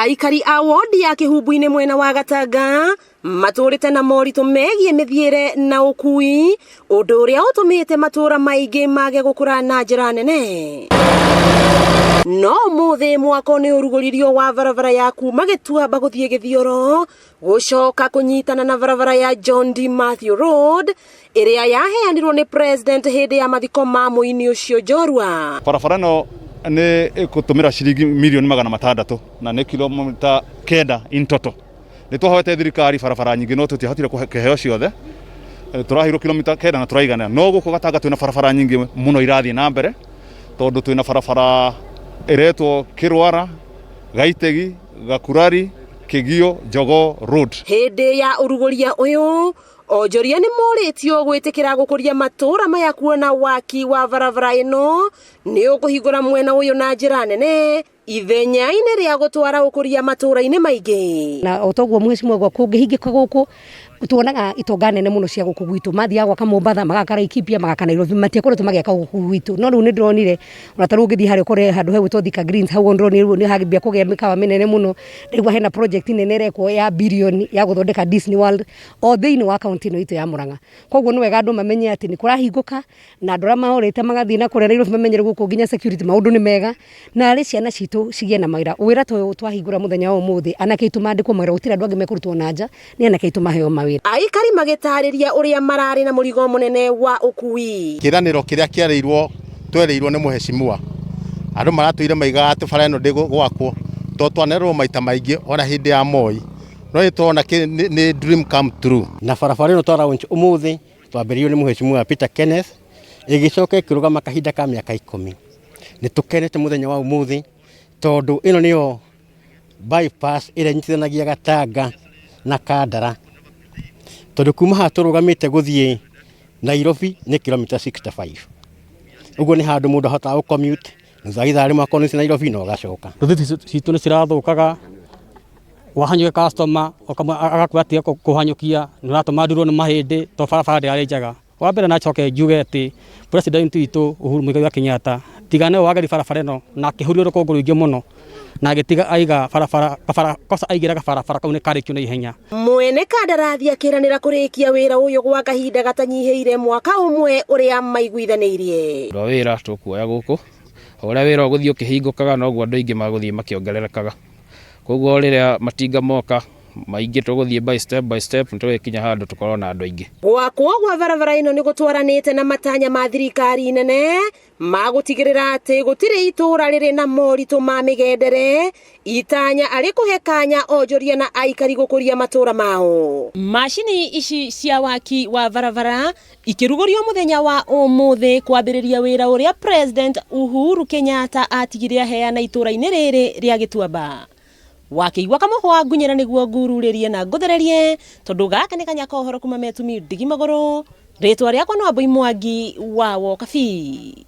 Aikari a wodi ya Kĩhumbu-inĩ mwena wa Gatanga matũrĩte na moritũ megiĩ mĩthiĩre na ũkui, ũndũ ũrĩa ũtũmĩte matũra maingĩ mage gũkũra na njĩra nene. No ũmũthĩ mwako nĩ ũrugũririo wa barabara ya kuma Gĩtuamba gũthiĩ Gĩthioro gũcoka kũnyitana na barabara ya John D. Mathew Road ĩrĩa yaheanirwo nĩ president hĩndĩ ya mathiko ma mũini ũcio njorua. Barabara ĩno nĩ ĩgũtũmĩra ciringi mirioni 600 na nĩ kilomita 9 in total. Nĩ twahoete thirikari barabara nyingĩ no tũtiahotire kũheo ciothe. Tũraheirwo kilomita 9 na tũraiganĩra. No gũkũ Gatanga twĩna barabara nyingĩ mũno irathiĩ na mbere tondũ twĩna barabara ĩretwo Kĩrwara, Gaitegi, Gakurari, Kĩgio, Jogoo Road. Hĩndĩ ya ũrugũria ũyũ onjoria nĩ morĩtio gwĩtĩkĩra gũkũria matũra maya kuona waki wa barabara ĩno nĩ ũkũhingũra mwena ũyũ na njĩra nene ithenya-inĩ rĩa gũtwara ũkũria matũra-inĩ maingĩ. Na o toguo mheshimiwa gwa kũngĩhingĩka gũkũ tuonaga itonga nene mũno cia gũkũ gwitũ mathiaga gwaka Mombatha, magaka Laikipia, magaka Nairobi, matiakoretwo magĩaka gũkũ gwitũ. No rĩu nĩ ndĩronire ona ta rĩu ũngĩthiĩ harĩa ũkore handũ hegwĩtwo Thika Greens, hau ndĩronire rĩu nĩ hambia kũgĩa mĩkawa mĩnene mũno. Ndaigua hena project nene ĩrekwo ya birioni ya gũthondeka Disney World o thĩinĩ wa kaunti ĩno itũ ya Murang'a. Koguo nĩ wega andũ mamenye atĩ nĩ kũrahingũka na andũ arĩa morĩte magathiĩ na kũrĩa Nairobi mamenye rĩu gũkũ nginya security maũndũ nĩ mega, na arĩ ciana citũ cigĩe na mawĩra. Wĩra ta ũyũ twahingũra mũthenya wa ũmũthĩ, anake aitũ mandĩkwo mawĩra, gũtirĩ andũ angĩ mekũrutwo na nja, nĩ anake aitũ maheo mawĩra. Aikari magĩtarĩria ũrĩa mararĩ na mũrigo mũnene wa ũkui. Kĩranĩro kĩrĩa kĩarĩirwo twerĩirwo nĩ mũhecimua, andũ maratũire maigaga atĩ bara ĩno ndĩgwakwo, tondũ twanerwo maita maingĩ ona hĩndĩ ya Moi, no nĩ tũrona nĩ dream come true. Na barabara ĩno twa launch ũmũthĩ twambĩrĩirio nĩ mũhecimiwa Peter Kenneth, ĩgĩcoka ĩkĩrũgama kahinda ka mĩaka 10. Nĩ tũkenete mũthenya wa ũmũthĩ tondũ ĩno nĩyo bypass ĩrĩa ĩnyitithanagia Gatanga na Kandara, tondũ kuma haha tũrũgamĩte gũthiĩ Nairobi nĩ kilomita 65. Ũguo nĩ handũ mũndũ ahotaga gũ commute thutha wa ithaa rĩmwe akorwo nĩ Nairobi na ũgacoka. Rĩthiti citũ nĩ cirathũkaga, wahanyũkia customer agakwĩra tiga kũhanyũkia nĩ ũratũma ndurwo nĩ mahĩndĩ tondũ barabara ndĩrarĩ njega. Wa mbere no njoke njuge atĩ president witũ Uhuru Muigai wa Kenyatta tiga nĩwe wageri barabara ĩno na akĩhuria rũkũngũ rũingĩ mũno na agĩtiga aiga barabara kabara kosa aigĩra gabarabara kau nĩ karĩkio na ihenya. Mwene kandarathi akĩranĩra kũrĩkia wĩra ũyũ gwa kahinda gatanyihĩire mwaka ũmwe ũrĩa maiguithanĩirie. Ũndũ wa wĩra tũkuoya gũkũ, o ũrĩa wĩra ũgũthiĩ ũkĩhingũkaga noguo andũ aingĩ magũthiĩ makĩongererekaga. Koguo rĩrĩa matinga moka maingĩ tũgũthiĩ by step by step nĩ tũgĩkinya handũ tũkorwo na andũ aingĩ. Gwakwo gwa barabara ĩno nĩ gũtwaranĩte na matanya ma thirikari nene ma gũtigĩrĩra atĩ gũtirĩ itũũra rĩrĩ na moritũ ma mĩgendere, itanya arĩ kũhe kanya onjoria na aikari gũkũria matũũra mao. Macini ici cia waki wa barabara ikĩrugũrio mũthenya wa ũmũthĩ kwambĩrĩria wĩra ũrĩa President Uhuru Kenyatta atigire aheana itũũra-inĩ rĩrĩ rĩa Gĩtuamba. Wakĩigua kamũhwa ngunyĩra nĩguo ngururĩrie na ngũthererie tondũ gaka nĩ kanya ka ũhoro kuma metumi ndigi magũrũ. Rĩtwa rĩakwa no Ambũi Mwangi wa Wokabi.